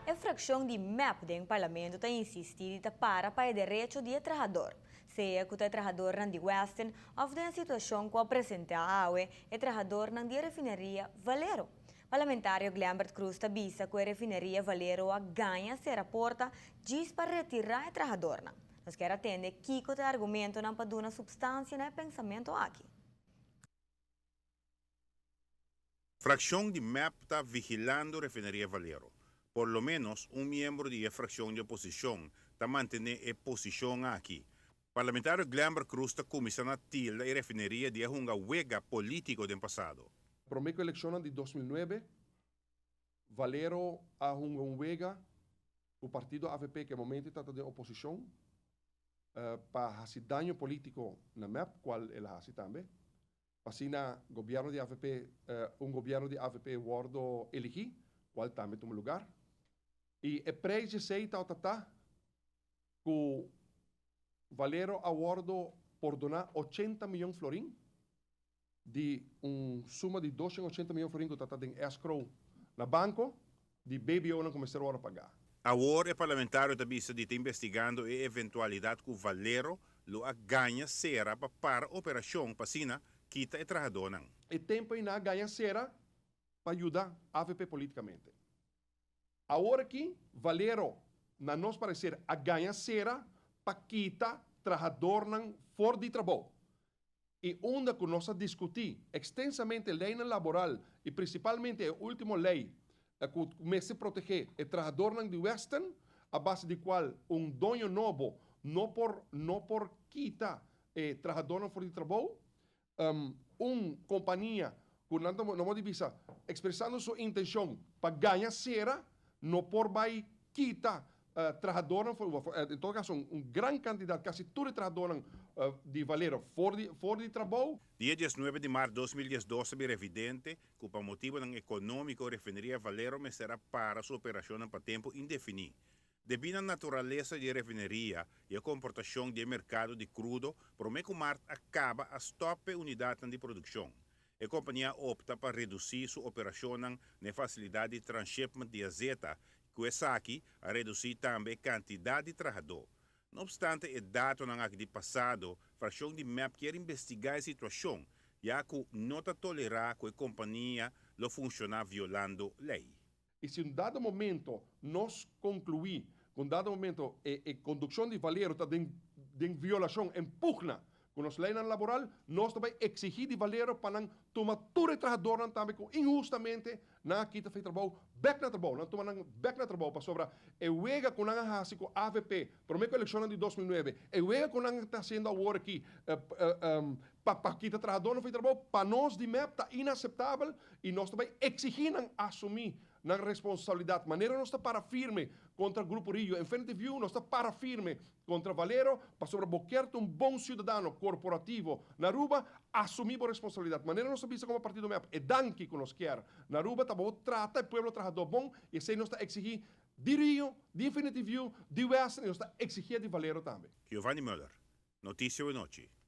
E fraccion di mep den Parlamento ta insisti di ta para pa e derecho di e trahador, sea cu ta e trahadornan di Westin of den e situacion cu a presenta awe e trahadornan di e refineria Valero. Parlamentario Glenbert Croes ta bisa cu e refineria Valero a gaña cera porta djis pa retira e trahadornan. Nos kier a tende kico ta e argumentonan pa duna substancia na e pensamento aki. Fraccion di mep ta vigilando refineria Valero. Por lo menos un miembro di e fraccion di oposicion ta mantene e posicion aki. Parlamentario Glenbert Croes ta cuminsa na tilda e refineria di a hunga wega politico den pasado. Prome cu eleccionnan di 2009, Valero a hunga un wega cu partido avp cu e momento tabata den oposicion pa haci daño politico na mep, cual el a haci tambe. Pa asina gobierno di avp, un gobierno di avp wordo eligi, cual tambe tuma lugar. Y e prijs di esey tabata ta cu Valero a wordo pordona 80 miyon florin di un suma di 280 miyon florin cu tabata den escrow na banco di BBO-nan cu mester wordo paga. Awor e parlamentario ta bisa di ta investigando e eventualidad cu Valero lo a gaña sera pa para operacion pa asina kita e trahadornan. E tempo ei nan a gaña sera pa yuda avp politicamente. Awor aki Valero na nos parecer a gaña sera pa kita trahadornan for di trabou. I unda ku nos a diskutí ekstensamente leinan laboral i prinsipalmente e último lei ku mester protegé e trahadornan di Western, a base di kual un doño nobo no por no por kita e trahadornan for di trabou, un kompania ku nan ta no di bisa ekspresando su intenshon pa gaña sera no por bai kita trahadornan for en todo caso un gran cantidad casi tur e trahadornan di Valero for di for di trabou. Dia 19 di mart 2012 a bira evidente ku pa motibonan ekonómiko refineria Valero mester a para su operashonnan pa tempu indefiní. Debí na naturalesa di e refineria i e komportashon di e merkado di krudo, promé ku mart a kaba a stòp e unidatnan di produkshon. E kompania a opta pa redusí su operashonnan na e fasilidat di transshipment di azeta Ku esaki a redusí tambe e kantidat di trahadó. No opstante e datonan aki di pasado, frakshon di mep kier investigá e situashon, ya ku no ta tolerá ku e kompania lo funshoná violando lei. I si un dado momento nos konkluí ku un dado momento e e kondukshon di Valero ta den den violashon, en pugna Ku nos leinan laboral, nos ta bai eksigí di Valero pa nan tuma tur e trahadornan tambe ku inhustamente nan a kita fei trabou bèk na trabou. Nan tuma nan bèk na trabou pasobra e wega ku nan a hasi ku avp promé ku elekshonnan di 2009, e wega ku nan ta hasiendo awor aki pa pa kita trahadornan fei trabou, pa nos di mep ta inaseptabel i nos ta bai eksigí nan asumí nan responsabilidat. Manera nos ta para firme kontra Grupo Rio Infinity View, nos ta para firme Contra Valero, pasobra bo kier ta un bon ciudadano corporativo na Aruba, asumi bo responsabilidad. Manera nos ta bisa como partido mep, e danki cu nos kier na Aruba ta bo trata e pueblo trahador bon y esey nos ta exigi di Rio, di Infinity View, di Western y nos ta exigie di Valero tambe. Giovanni Muller, Noticia Awenochi.